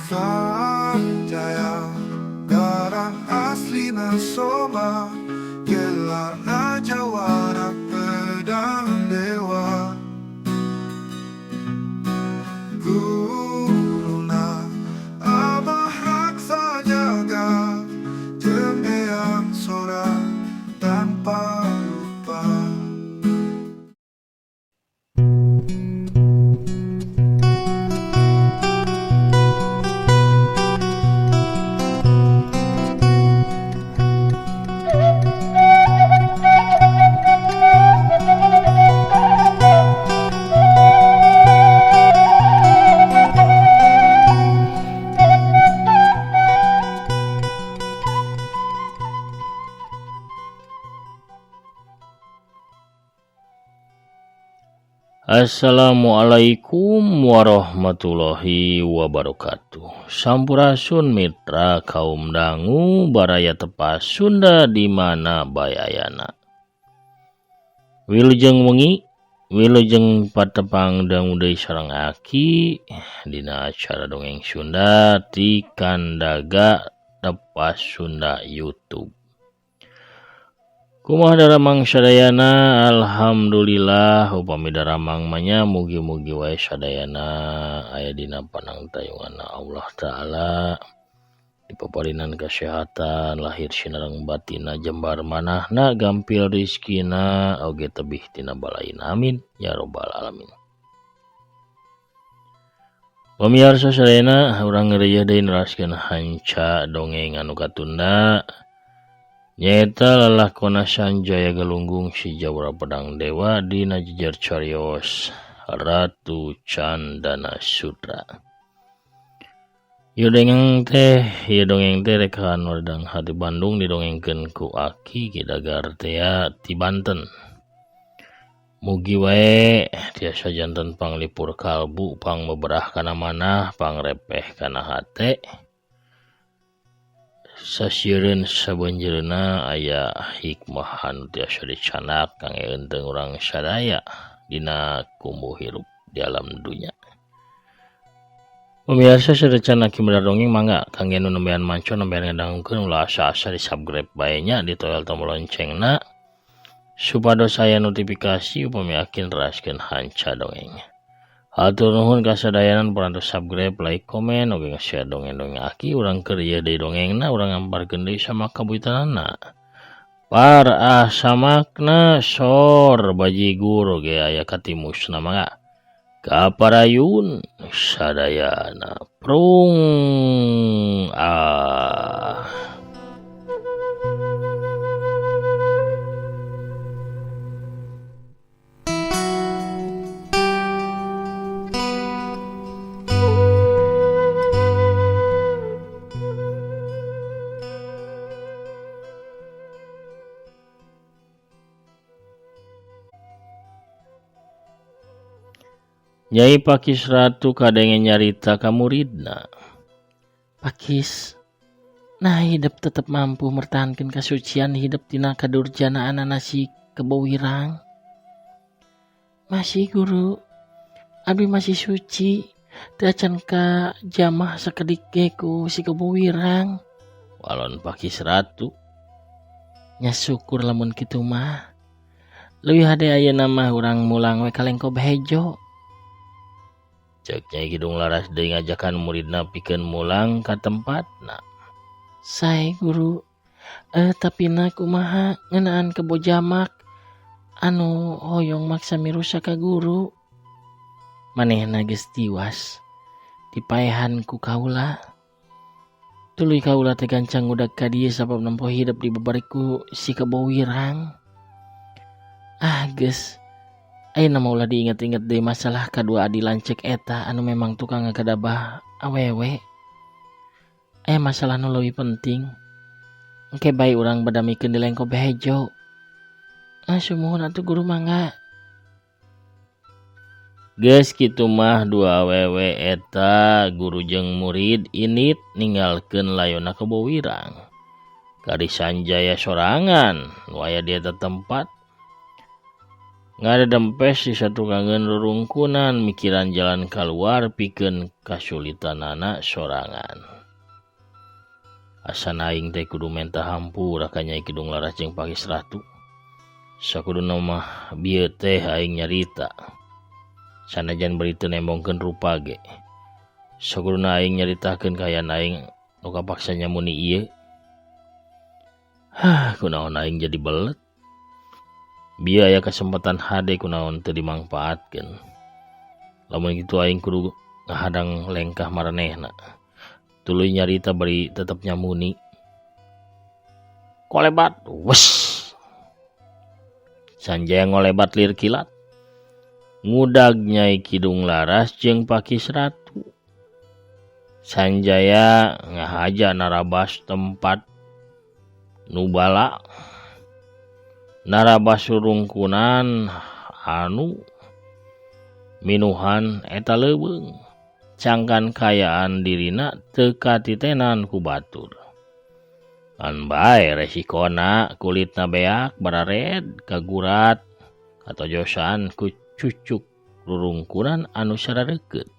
Sanjaya darah aslina Soma, gelarna jawara pedang dewa. Guruna Abah Raksa Jaga, jeung Eyang Sora tanpa lupa. Assalamualaikum warahmatullahi wabarakatuh. Sampurasun mitra kaum dangu baraya tepas Sunda di mana bae ayana. Wilujeng wengi, wilujeng patepang dangu deui sareng aki dina acara dongeng Sunda ti Kandaga Tepas Sunda YouTube. Kumaha daramang sadayana, alhamdulillah upami daramang mah nya mugi-mugi wae sadayana aya dina panangtayunganna Allah Ta'ala, dipaparinan kesehatan lahir sinareng batinna, jembar manahna, gampil rizkina, oge tebih tina balaina, amin ya robbal alamin. Pamiarsa sadayana, urang ngareuyeun deui neraskeun hanca dongeng anu katunda nyaeta lalakona Sanjaya Galunggung si Jawara Pedang Dewa dina jejer carios Ratu Candana Sutra. Ieu dongeng teh rekahan Wardang Hati Bandung didongengkeun ku Aki Kidagar tea ti Banten. Mugi wae tiasa janten panglipur kalbu, pangbeberah kana manah, pangrepeh kana hate. Sasieureun sabeunjeurna aya hikmah anu tiasa dicanak kangge eunteung urang sadaya dina kumbu hirup di alam dunya. Pemirsa sadayana Aki Medar Dongeng mangga kangge nu nembean manco nembean ngadangukeun ulah asa-asa di subscribe bae nya, ditoel tombol loncengna supados aya notifikasi upami Aki neraskeun hanca dongeng. Hatur nuhun ka sadayana parantos subscribe, like, komen, oge nge-share dongeng-dongeng Aki. Urang keur ieu deui dongengna, urang ngamparkeun deui sama kabuitanana. Par ah samakna sor bajigur oge aya katimusna mangga. Kaparayun sadayana prung ah. Nyai Pakis Ratu kadenge nyarita ka muridna. Pakis, nah hidup tetep mampu mertahankan kasucian hidup tina kadurjanaan si Kebo Wirang. Masih guru, abdi masih suci, teu acan ka jamah sakedik ge ku si Kebo Wirang. Walon Pakis Ratu. Nya syukur lamun kitu mah. Leuwih hade ayeuna mah urang mulang we ka Lengkob Hejo. Cek Nyai Kidung Laras deui ngajakan muridna pikeun mulang ka tempatna. Sae guru, tapi na kumaha ngeunaan Kebo Jamak anu hoyong maksa mirusa ka guru. Manehna geus tiwas dipaehan ku kaula. Tuluy kaula teh gancang ngudag ka dieu sabab nempo hidup di babariku si Kebo Wirang. Ah geus, ayeuna mah ulah diinget-inget deui masalah kadua adi lanceuk eta anu memang tukang ngagadabah awewe. Aya masalah nu leuwih penting. Engke bae urang badamikeun di Lengkob Hejo. Ah sumuhun atuh guru mangga. Geus kitu mah dua awewe eta guru jeung murid init ninggalkeun layona Kebo Wirang. Kari Sanjaya sorangan nu aya di eta tempat. Ngadedempes di satukangeun rurungkunan mikiran jalan kaluar pikeun kasulitanana sorangan. Asana aing teh kudu menta hampura ka Nyai Kidung Laras jeung Pakis Ratu. Sakuduna mah bieu teh aing nyarita. Sanajan bari teu nembongkeun rupa ge. Sakuduna aing nyaritakeun kaayaan aing nu kapaksa nyamuni ieu. Hah, kunaon aing jadi belet. Bieu aya kasempatan hade kunaon teu dimangpaatkeun. Lamun kitu aing kudu ngahadang lengkah maranehna. Tuluy nyarita bari tetep nyamuni. Kolebat, wes. Sanjaya ngolebat lir kilat. Ngudag Nyai Kidung Laras jeung Pakis Ratu. Sanjaya ngahaja narabas tempat nubala. Narabas rurungkunan anu minuhan eta leuweung. Cangkan kayaan dirina teu katitenan ku batur. An bae resikona kulitna beak barared kagurat katojosan ku cucuk rurungkunan anu sarareukeut.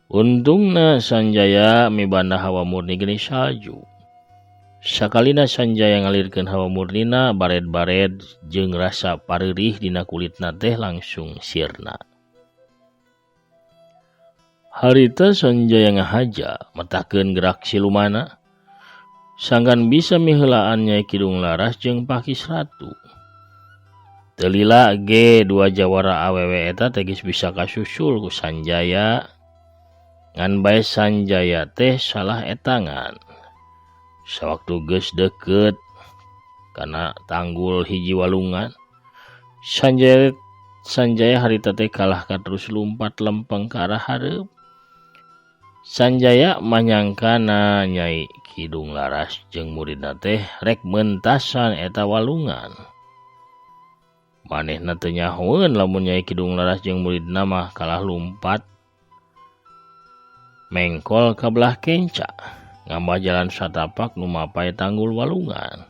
Untungna Sanjaya mibanda hawa murni geuning salju. Sakalina Sanjaya ngalirkeun hawa murnina bared-bared jeung rasa pareurih dina kulitna teh langsung sirna. Harita Sanjaya ngahaja metakeun gerak silumana sangkan bisa miheulaan Nyai Kidung Laras jeung Pakis Ratu. Teu lila ge dua jawara awewe eta teh geus bisa kasusul ku Sanjaya. Ngan bae Sanjaya teh salah etangan. Sawaktu geus deukeut kana tanggul hiji walungan, Sanjaya harita teh kalah ka terus lumpat lempeng ka arah hareup. Sanjaya manyangkana Nyai Kidung Laras jeung muridna teh rek mentasan eta walungan. Manehna teu nyahoeun lamun Nyai Kidung Laras jeung muridna mah kalah lumpat mengkol ka belah kenca, ngambah jalan satapak nu mapay tanggul walungan.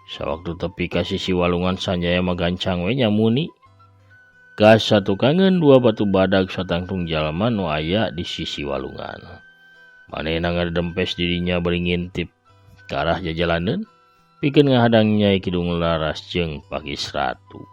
Sawaktu tepi ka sisi walungan Sanjaya mah gancang we nyamuni. Ka satukangeun dua batu badag satangtung jalma nu aya di sisi walungan. Manehna ngadempes dirinya bari ngintip ka arah jajalaneun pikeun ngahadang Nyai Kidung Laras jeung Pakis Ratu.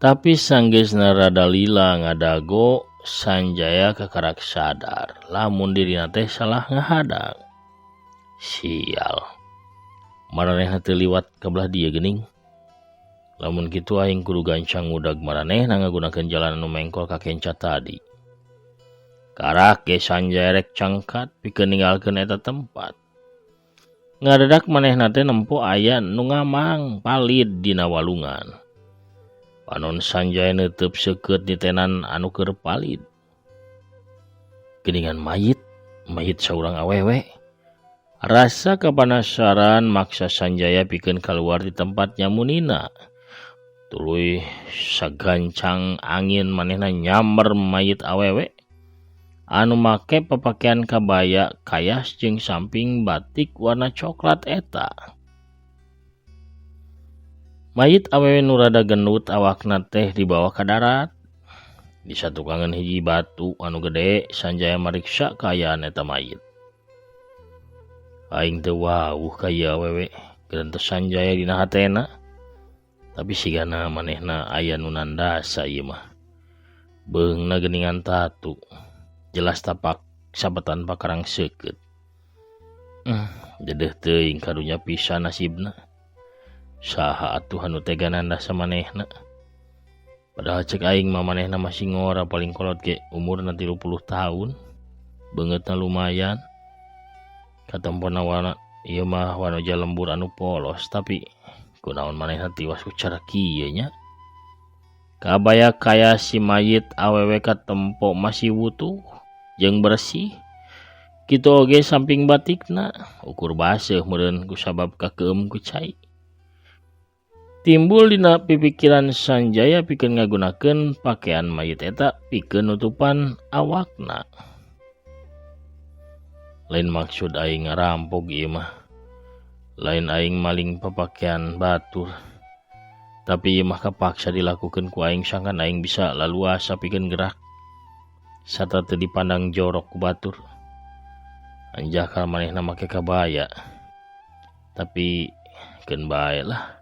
Tapi sanggeusna rada lila ngadago, Sanjaya kakarak sadar lamun dirina teh salah ngahadang. Sial. Maranehna teu liwat ka belah dieu geuning. Lamun kitu aing kudu gancang ngudag maranehna ngagunakeun jalan anu mengkol ka kenca tadi. Karak ge Sanjaya rek cangkat pikeun ninggalkeun eta tempat. Ngadadak manehna teh nempo aya nu ngamang palid dina walungan. Panon Sanjaya neuteub seukeut nitenan anu keur palid. Geuningan mayit, mayit saurang awewe. Rasa kapanasaran maksa Sanjaya pikeun kaluar di tempat nyamunina. Tuluy sagancang angin manehna nyamber mayit awewe anu make papakean kabaya kayas jeung samping batik warna coklat eta. Mayit awewe nu rada gendut awakna teh dibawa ka darat. Di satukangeun hiji batu anu gede, Sanjaya mariksa kaayaan eta mayit. Aing teu wawuh ka ieu awewe, geurenteh Sanjaya dina hatena. Tapi sigana manehna aya nu nandasa ieu mah. Beungna geuningan tatu, jelas tapak sabetan pakarang seukeut. Dedeuh teuing karunya pisan nasibna. Saha atuh anu tega nandasa manehna. Padahal cek aing mah manehna masih ngora paling kolot ge umurna 30 tahun. Beungeutna lumayan. Katempona warna ieu mah wanoja lembur anu polos tapi kunaon manehna tiwas ku cara kieu nya. Kabaya kaya si mayit awewe katempo masih wutuh jeung bersih. Kitu oge samping batikna ukur baseuh meureun kusabab kakeum ku cai. Timbul dina pipikiran Sanjaya pikeun ngagunakeun pakean mayit eta pikeun nutupan awakna. Lain maksud aing ngarampok ieu mah. Lain aing maling papakean batur. Tapi ieu mah kapaksa dilakukeun ku aing sangkan aing bisa laluasa pikeun gerak sarta teu dipandang jorok ku batur. Anjakal manehna make kabaya. Tapi keun bae lah.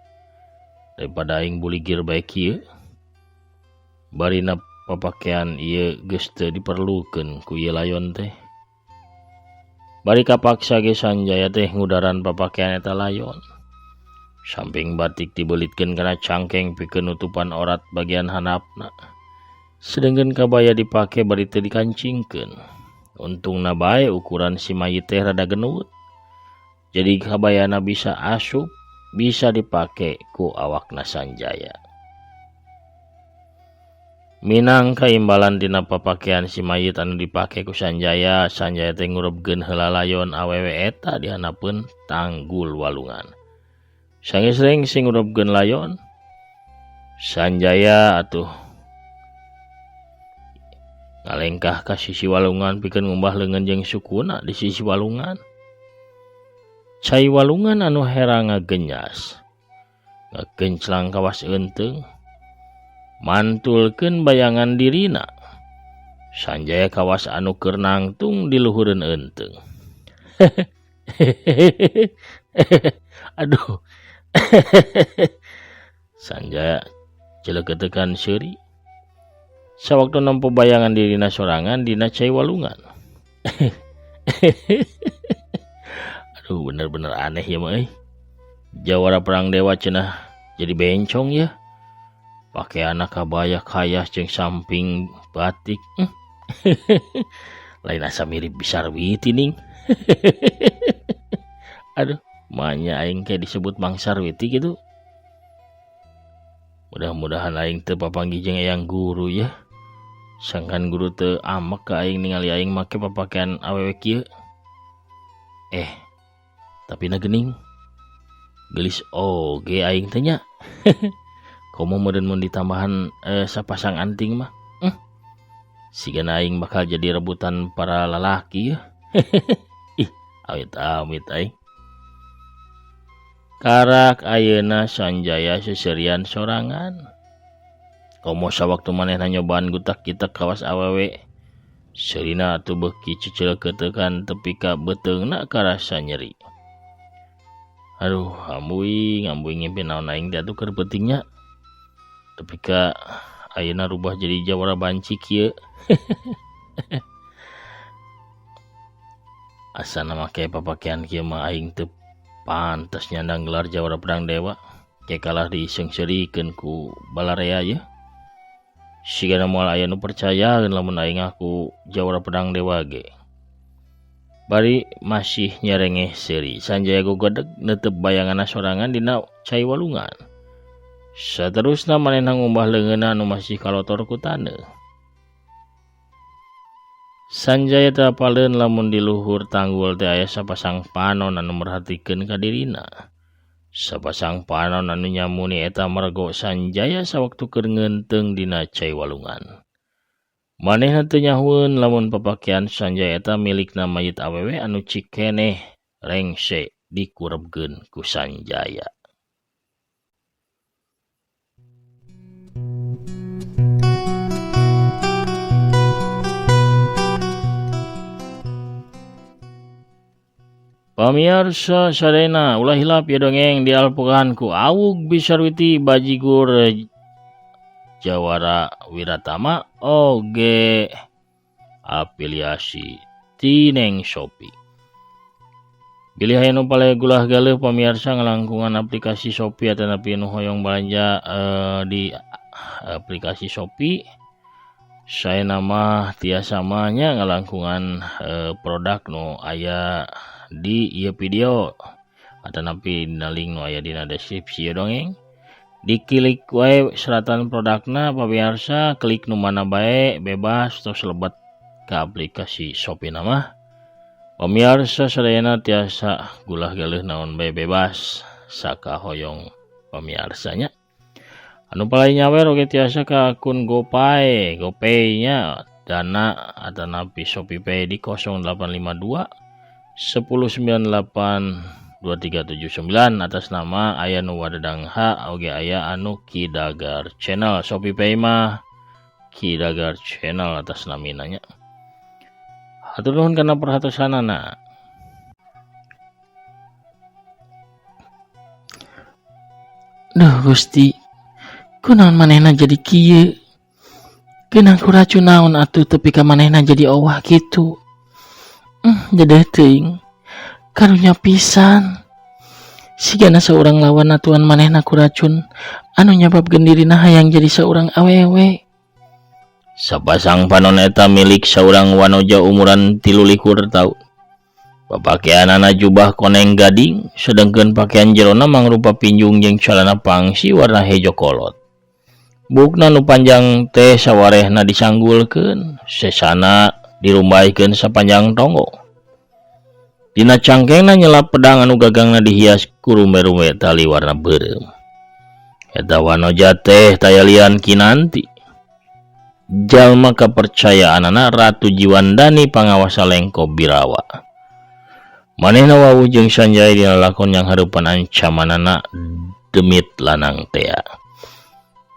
Daripada aing buligir bae kieu. Barina papakean ieu geus teu diperlukeun ku ieu layon teh. Bari kapaksa ge Sanjaya teh ngudaran papakean eta layon. Samping batik dibelitkeun kana cangkeng pikeun nutupan orat bagian handapna. Sedengkeun kabaya dipake bari teu dikancingkeun. Untungna bae ukuran si mayit teh rada genut. Jadi kabayana bisa asup, bisa dipake ku awakna Sanjaya. Minang kaimbalan tina papakean si mayit anu dipake ku Sanjaya, Sanjaya teh ngurebkeun heula layon awewe eta di handapeun tanggul walungan. Sanggeus rengse ngurebkeun layon, Sanjaya atuh ngalengkah ka sisi walungan pikeun ngumbah leungeun jeung sukuna di sisi walungan. Cai walungan anu hera ngagenyas, ngagenclang kawas eunteung, mantulkeun bayangan dirina. Sanjaya kawas anu keur nangtung di luhureun eunteung. Aduh. Sanjaya celeketekan seuri. Sawaktu nempo bayangan dirina sorangan dina cai walungan. Aduh, bener-bener aneh ya mah euy. Jawara perang dewa cenah jadi bencong ya. Pakeanna kabaya kayas jeung samping batik. Lain asa mirip Bisarwiti ning. Aduh, manya aing kayak disebut Mang Sarwiti gitu. Mudah-mudahan aing teu papanggih jeung eyang guru ya. Sangkan guru teu amek ka aing ningali aing make papakean awewe kieu. Tapi na geuning geulis oge aing teh nya. Komo meureun mun ditambahan sapasang anting mah. Sigana aing bakal jadi rebutan para lalaki ya. Ih, awit-awit aing. Karak ayeuna Sanjaya seserian sorangan. Komo sawaktu manehna nyobaan gutak-gitak kawas awewe. Seurina atuh beuki ceceleketekan tepi ka beuteungna karasa nyeri. Aduh, ambuing, ambuing ngimpi naon aing teh atuh keur peutingnya. Tepi ka ayeuna rubah jadi jawara banci kieu. Asana make papakean kieu mah aing teu pantes nyandang gelar jawara pedang dewa. Ke kalah diseungseurikeun ku balarea ye. Sigana moal aya nu percayaeun lamun aing ngaku jawara pedang dewa ge. Bari masih nyerengeh seuri, Sanjaya gogedeg neuteup bayanganna sorangan dina cai walungan. Saterusna manehna ngumbah leungeunna anu masih kalotor ku taneuh. Sanjaya teu apaleun lamun di luhur tanggul teh aya sapasang panon anu merhatikeun ka dirina. Sapasang panon anu nyamuni eta mergo Sanjaya sawaktu keur ngeunteung dina cai walungan. Manehna teu nyahueun lamun papakean Sanjaya eta milikna mayit awewe anu cikeneh rengse dikurebkeun ku Sanjaya. Pamirsa sadayana ulah hilap ya dongeng dialpokan ku Awug Bisarwiti Bajigur Jawara Wiratama oge afiliasi Tineng Shopee. Bilih aya nu paleh gulah galeuh pamirsa ngalangkungan aplikasi Shopee atanapi nu hoyong balanja di aplikasi Shopee. Saya nama tiasa mah nya ngalangkungan produk nu aya di ieu video atanapi dina link nu aya dina deskripsi ya dongeng. Diklik wae seratan produkna pamirsa, klik nu mana bae bebas tos lebet ke aplikasi Shopee nama. Pamiarsa sadayana tiasa gulah galeuh naon bae bebas sakahoyong pamiarsanya. Anu palai nyawer oge tiasa ka akun GoPay, GoPay nya Dana atanapi ShopeePay di 0852 1098 2379 atas nama aya nu Wadadang H oge aya anu Ki Dagar Channel. ShopeePay mah Ki Dagar Channel atas namina nya. Hatur nuhun kana perhatosanana. Duh Gusti, kunaon manehna jadi kieu? Keunang ku racun naon atuh tepi ka manehna jadi owah kitu. Dedeh teuing. Karunya pisan. Sigana saurang lawan atuan manehna ku racun anu nyababkeun dirina hayang jadi saurang awewe. Sapasang panon eta milik saurang wanoja umuran 23 taun. Papakeanana jubah koneng gading, sedengkeun pakaian jerona mangrupa pinjung jeung calana pangsi warna hejo kolot. Bukna nu panjang teh sawarehna disanggulkeun, sesana dirumbaikeun sapanjang tonggo. Dina cangkengna nyelap pedang anu gagangna dihias ku rumbe-rumbe tali warna beureum. Eta wanoja teh taya lian Kinanti. Jalma kapercayaanana Ratu Jiwandani pangawasa Lengko Birawa. Manehna wawuh jeung Sanjaya dina lakon yang hareupan ancamanana demit lanang tea.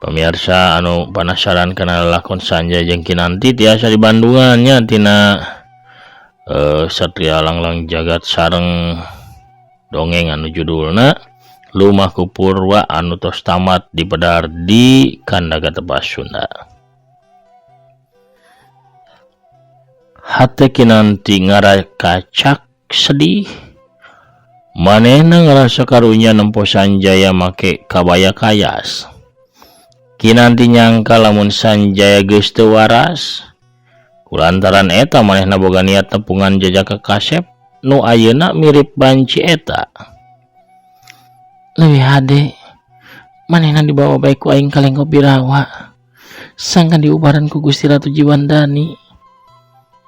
Pemirsa anu penasaran kana lakon Sanjaya jeung Kinanti tiasa di Bandungan nya tina Satria Langlang Jagat sareng dongeng anu judulna Lumaku Purwa anu tos tamat dipedar di Kandaga Tepas Sunda. Hate Kinanti ngarakacak sedih. Manehna ngarasa karunya nempo Sanjaya make kabaya kayas. Kinanti nyangka lamun Sanjaya geus teu waras. Kulantaran eta manehna boga niat nepungan jajaka kasep nu ayeuna mirip banci eta. Leuwih hade manehna dibawa bae ku aing ka Lengko Birawa. Sangkan diubaran ku Gusti Ratu Jiwandani.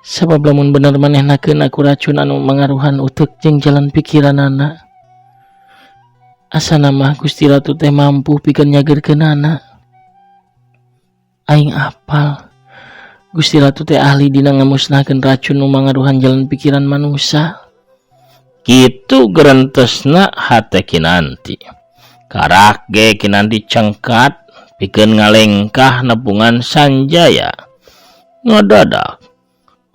Sabab lamun bener manehna keuna ku racun anu mangaruhan uteuk jeung jalan pikiranana. Asana mah Gusti Ratu teh mampu pikeun nyageurkeunana. Aing apal Gusti Ratu teh ahli dina ngamusnahkeun racun nu mangaruhan jalan pikiran manusia. Kitu gerentesna hate Kinanti. Karak ge Kinanti cengkat pikeun ngalengkah nepungan Sanjaya. Ngadadak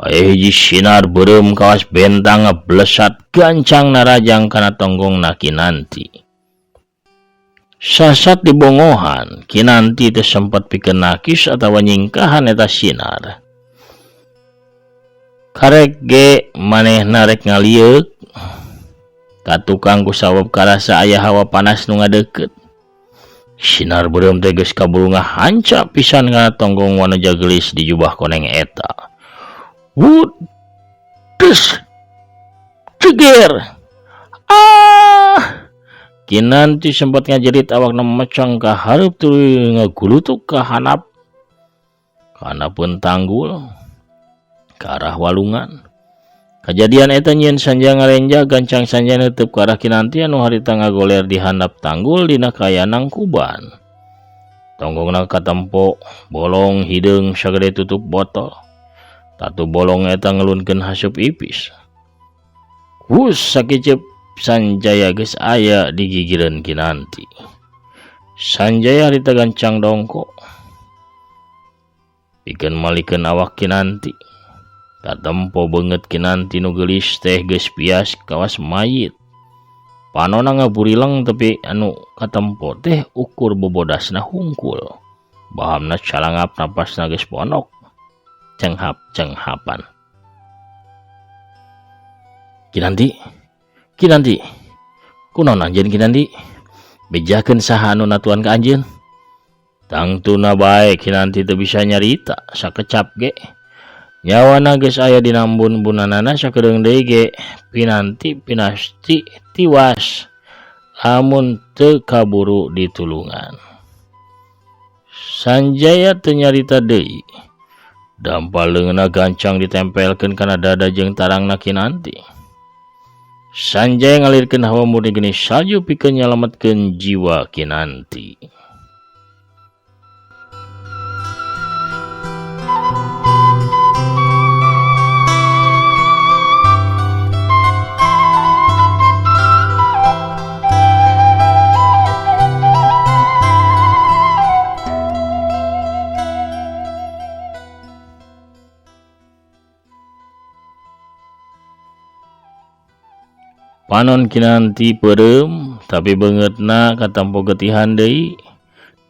aya hiji sinar beureum kawas bentang ngeblesat gancang narajang kana tonggongna Kinanti. Sasat dibongohan, Kinanti teu sempet pikeun nakis atawa nyingkahan eta sinar. Karek ge manehna rek ngalieuk ka tukang ku sabab karasa aya hawa panas nu ngadeukeut. Sinar beureum teh geus kaburu ngahanca pisan kana tonggong wanoja geulis di jubah koneng eta. Wud, des, ceger, ah! Kinanti sempat ngajerit awakna mecang ka hareup tuluy ngagulutuk ka hanap. Kana pun tanggul ka arah walungan. Kajadian eta nyieun Sanjaya ngarenja gancang Sanjaya neuteub ka arah Kinanti anu harita ngagoler di handap tanggul dina kaayaan nangkuban. Tonggongna katempo bolong hideung sagede tutup botol. Tatu bolong eta ngelunkeun hasup ipis. Wus sakiceup Sanjaya geus aya di gigireun Kinanti. Sanjaya harita gancang dongko pikeun malikeun awak Kinanti. Katempo beungeut Kinanti nu geulis teh geus pias kawas mayit. Panona ngaburileng tepi anu katempo teh ukur bobodasna hungkul. Bahamna calangap napasna geus ponok. Cenghap-cenghapan. Kinanti, Kinanti, kunaon anjeun Kinanti? Bejakeun saha anu natuan ka anjeun? Tangtuna bae Kinanti teu bisa nyarita sakecap ge. Nyawana geus aya dina embun-embunanana sakedeung deui ge Pinanti pinasti tiwas lamun teu kaburu ditulungan. Sanjaya teu nyarita deui. Dampal leungeunna gancang ditempelkeun kana dada jeung tarangna Kinanti. Sanjaya ngalirkeun hawa murni geni salju pikeun nyalametkeun jiwa Kinanti. Panon Kinanti peureum tapi beungeutna katampo getihan deui.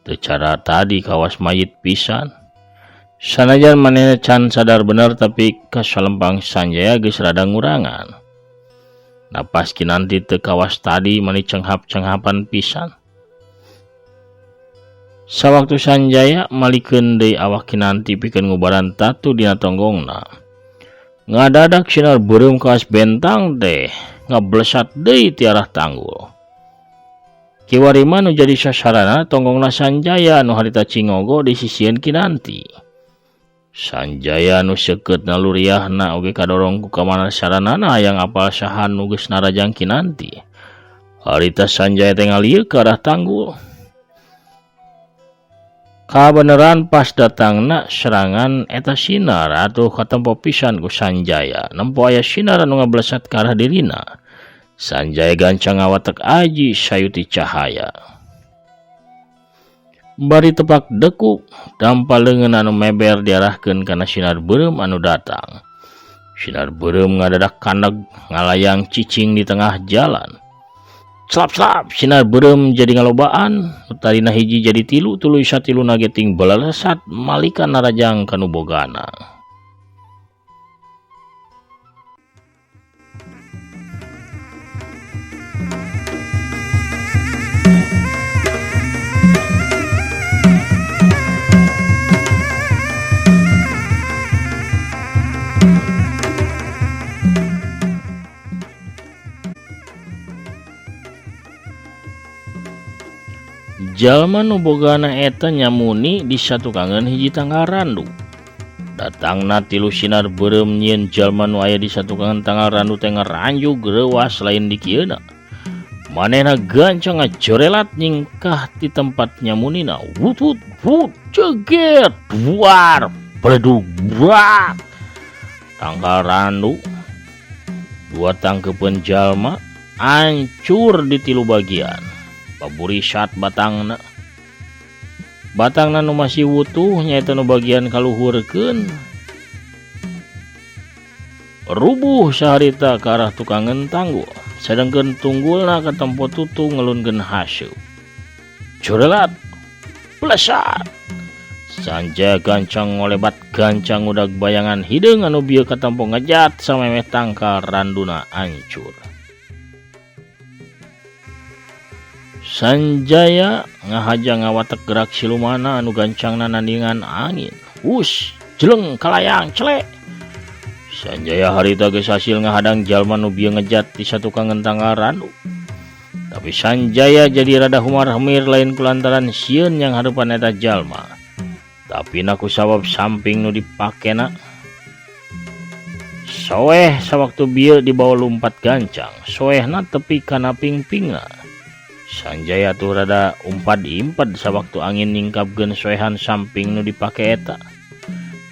Teu cara tadi kawas mayit pisan. Sanajan manehna can sadar bener tapi kasalempang Sanjaya geus rada ngurangan. Napas Kinanti teu kawas tadi mani cenghap-cenghapan pisan. Sawaktu Sanjaya malikeun deui awak Kinanti pikeun ngubaran tatu dina tonggongna. Ngadadak sinar beureum kawas bentang teh ngablesat deui ti arah tanggul. Kiwari mah nu jadi sasarana tonggongna Sanjaya nu harita cingogo di sisieun Kinanti. Sanjaya nu seukeut naluriahna oge kadorong ku kamana saranana hayang apal saha nu geus narajang Kinanti. Harita Sanjaya teh ngalieu ka arah tanggul. Kabeneran pas datangna serangan eta sinar atuh katempo pisan ku Sanjaya. Nempo aya sinar anu ngablesat ka arah dirina. Sanjaya gancang ngawatek aji sayuti cahaya. Bari tepak dekuk, dampa leungeun anu meber diarahkeun kana sinar beureum anu datang. Sinar beureum ngadadak kaneg ngalayang cicing di tengah jalan. Slap-slap sinar beureum jadi ngalobaan, tadina hiji jadi tilu, tuluy satiluna ge ting balalesat malikan narajang kanu bogana. Jalma nu bogana eta nyamuni di satukangeun hiji tanggal randu. Datangna tilu sinar beureum nyieun jalma nu aya di satukangeun tanggal randu teh ngaranjug reuwas lain dikieuna. Manehna gancang ngajorelat nyingkah ti tempat nyamunina. Wut wut wut ceget duar beledug brak. Tanggal randu dua tangkepeun jalma ancur di tilu bagian. Baburisat batangna. Batangna nu masih wutuh nyaeta nu bagian kaluhurkeun. Rubuh saharita ka arah tukangeun tanggul. Sedengkeun tunggulna katempo tutu ngelunkeun haseup. Jorelat plesat. Sanjaya gancang ngolebat gancang udag bayangan hideung anu bieu katempo ngejat samemeh tangkal randuna ancur. Sanjaya ngahaja ngawatek gerak silumana anu gancangna nandingan angin. Wus, jeleng kalayang celek. Sanjaya harita geus hasil ngahadang jalma nu bieu ngejat di satukangeun tanggal randu. Tapi Sanjaya jadi rada humar-humir lain kulantaran sieun yang harepan eta jalma. Tapi na ku sabab samping nu dipakena. Soeh sawaktu bieu dibawa lumpat gancang, soehna tepi kana pingpingna. Sanjaya tuh rada umpad-impad sawaktu angin nyingkapkeun soehan samping nu dipake eta.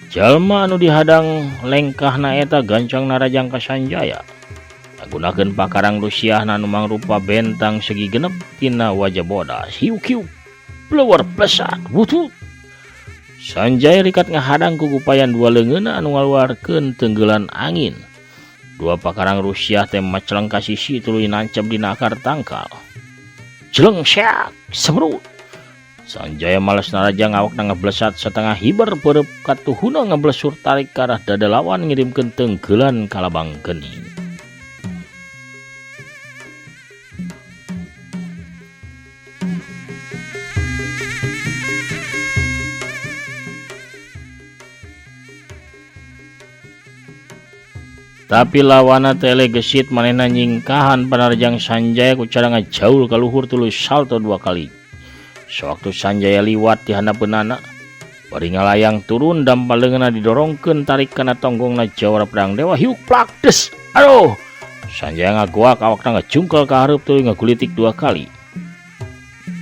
Jalma anu dihadang lengkahna eta gancang narajang ka Sanjaya. Ngagunakeun pakarang rusiahna anu mangrupa bentang segi genep tina wajah bodas. Hiu kiu plewer plesat wutut. Sanjaya rikat ngahadang ku gupayan dua leungeunna anu ngaluarkeun tenggelan angin. Dua pakarang rusiah teh maceleng ka sisi tuluy nancep dina akar tangkal. Jeleng syak semrut. Sanjaya males narajang awakna ngeblesat setengah hiber peureub katuhuna ngeblesur tarik ka arah dada lawan ngirimkeun tenggelan ka labang geni. Tapi lawana tele gesit manehna nyingkahan panarjang Sanjaya ku cara ngajaul ka luhur tuluy salto dua kali. Sewaktu Sanjaya liwat di handapeunana, Bari ngalayang turun dampal leungeunna didorongkeun tarik kana tonggongna jawara pedang dewa hiuk plak des. Aduh. Sanjaya ngagoak awakna ngajungkel ka hareup tuluy ngagulitik 2 kali.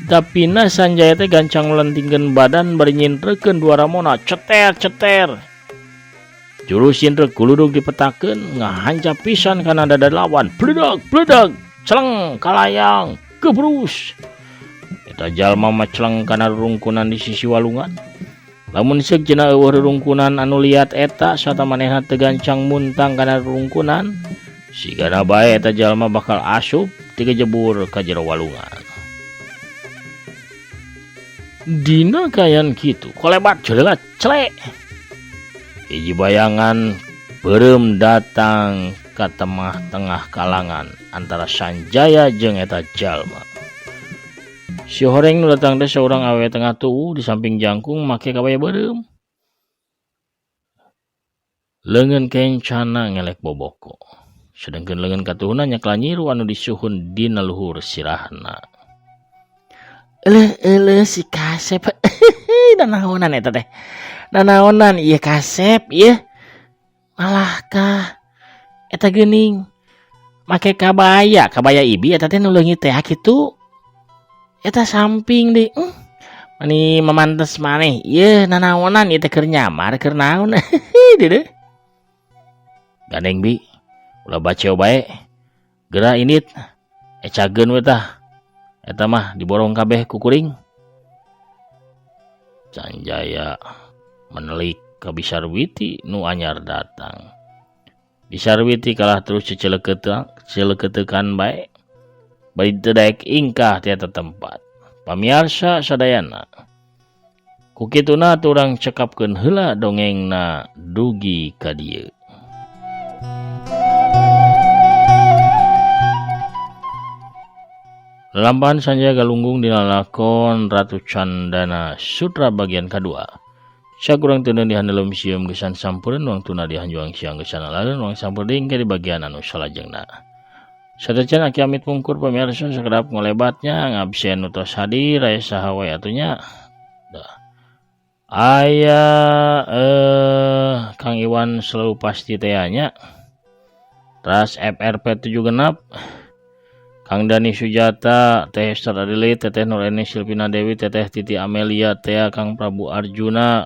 Tapina Sanjaya teh gancang melentingkeun badan bari nyintrekeun dua ramona ceter ceter. Jurus nyintrek guludug dipetakeun ngahancap pisan kana dada lawan. Bledag bledag celeng kalayang gebrus. Eta jalma mah celeng kana rurungkunan di sisi walungan. Lamun seuk cenah eueuh rurungkunan anu liat eta sarta manehna teu gancang muntang kana rurungkunan, sigana bae eta jalma bakal asup tigejebur ka jero walungan. Dina kayan kitu kolebat jeuleula celek. Hiji bayangan beureum datang ka tengah-tengah kalangan antara Sanjaya jeung eta jalma. Si horeng nu datang teh saurang awewe tengah tuuh di samping jangkung make kabaya beureum. Leungeun kencana ngelek boboko. Sedengkeun leungeun katuhuna nyakla nyiru anu disuhun dina luhur sirahna. Eleuh eleuh si kasep. Nanaonan eta teh. Nanaonan ieu kasep ieu. Malah kah eta geuning make kabaya, kabaya ibi eta teh nu leungit teh kitu. Eta samping deui. Mani mamantes maneh ieu nanaonan ieu teh keur nyamar keur naon. Deudeuh. Gandeng bi, ulah baceo bae. Geura indit, ecageun we tah. Eta mah diborong kabeh ku kuring. Sanjaya menelik ka Bisarwiti nu anyar datang. Bisarwiti kalah terus ceceleketekan bae. Bari teu daek ingkah ti eta tempat. Pamiarsa sadayana. Ku kituna turang cekapkeun heula dongengna dugi ka dieu. Lalampahan Sanjaya Galunggung dina lakon Ratu Candana Sutra bagian kadua. Sakurang teu di handelem sieum gesan sampureun wangtuna di hanjuang siang gesan laleun wang sampur deui di bagian anu salajengna. Satacan aki amit pungkur pamirsa sakedap ngolebatnya ngabsen utos hadir aya saha wae atunya. Dah. Aya Kang Iwan selalu pasti teh nya. Teras FRP 7 genap. Kang Dani Sujata, Teh Esther Adeli, Teteh Nureni Silvina Dewi, Teteh Titi Amelia, Tea Kang Prabu Arjuna,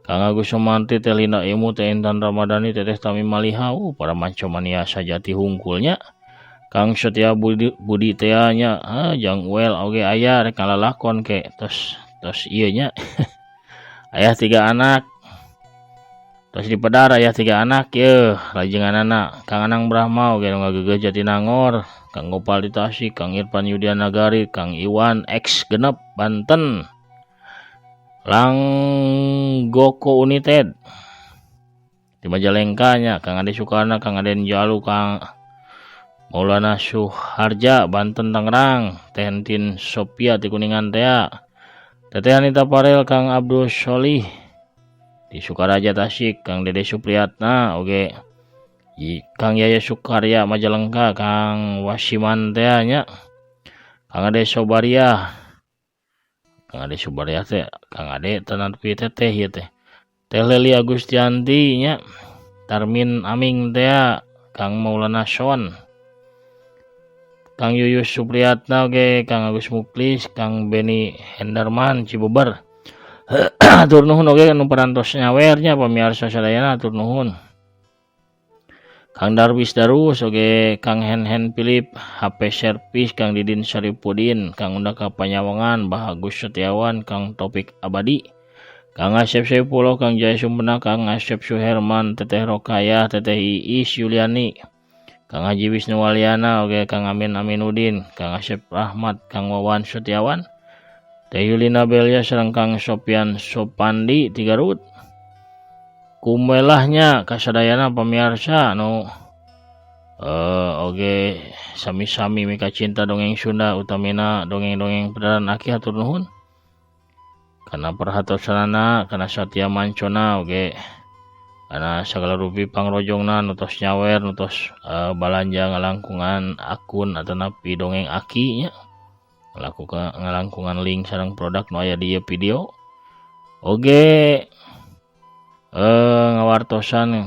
Kang Agus Sumanti, Teh Lina Imu, Teh Intan Ramadhani, Teteh Tami Maliha, para mancomania sajati hungkulnya. Kang Setia Budi Tea nya, Jang Uel oge aya rek ngalalakon ke tos tos ieu nya. Ayah 3 anak. Tos dipedar ayah 3 anak yeuh, lajenganana Kang Anang Brahma oge nu ngageugeut Jatinangor, Kang Gopal di Tasik, Kang Irfan Yudian Nagari, Kang Iwan X genep Banten. Langgoko United di Majalengka nya, Kang Ade Sukarna, Kang Aden Jalu, Kang Maulana Suharja Banten Tangerang, Tentin Sophia di Kuningan tea, Teteh Anita Parel, Kang Abdul Sholih di Sukaraja Tasik, Kang Dede Supriyatna oge Kang Yaya Sukarya Majalengka, Kang Wasiman tea nya, Kang Ade Sobaria, Kang Ade Sobaria teh, Kang Ade tenan pi teteh ieu teh, Teh Leli Agustianti nya, Tarmin Aming tea, Kang Maulana Son, Kang Yuyus Supriyatna oge, Kang Agus Muklis, Kang Beni Hendarman Cibeber. Atur nuhun oge anu parantos nyawernya pamiarsa sadayana atur nuhun. Kang Darwis Darus oge, Kang Hen Hen Philip, HP Servis, Kang Didin Saripudin, Kang Undaka Panyawangan, Bah Agus Setiawan, Kang Topik Abadi, Kang Asep Saipullah, Kang Jaya Sumpena, Kang Asep Suherman, Teteh Rokayah, Teteh Iis Yuliani, Kang Haji Wisnu Waliana oge, Kang Amin Aminudin, Kang Asep Rahmat, Kang Wawan Setiawan, Teh Yulina Belia sareng Kang Sopian Sopandi di Garut. Kumelahnya kasadayana pamiarsa anu oge sami-sami mika cinta dongeng Sunda utamina dongeng-dongeng pedaran aki hatur nuhun kana perhatosanana kana satia mancona oge kana sagala rupi pangrojongna nutos nyawer nutos balanja ngalangkungan akun atanapi dongeng aki nya ngalangkungan link sareng produk nu aya di ieu video. Oge ngawartosan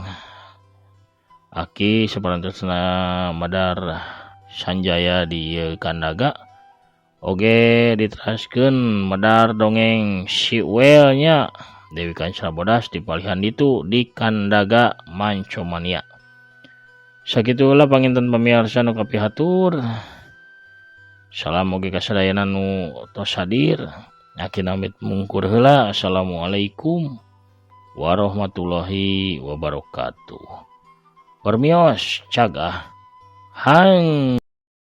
Aki saperantosna Madar Sanjaya di ieu Kandaga. Oge diteraskeun medar dongeng si Uel nya Dewi Kancana Bodas di palihan ditu di Kandaga Mancomania. Sakitu heula panginten pamiarsa nu kapihatur. Salam oge ka sadayana nu tos hadir. Aki namit mungkur heula. Assalamualaikum warahmatullahi wabarakatuh. Permios cagah hang.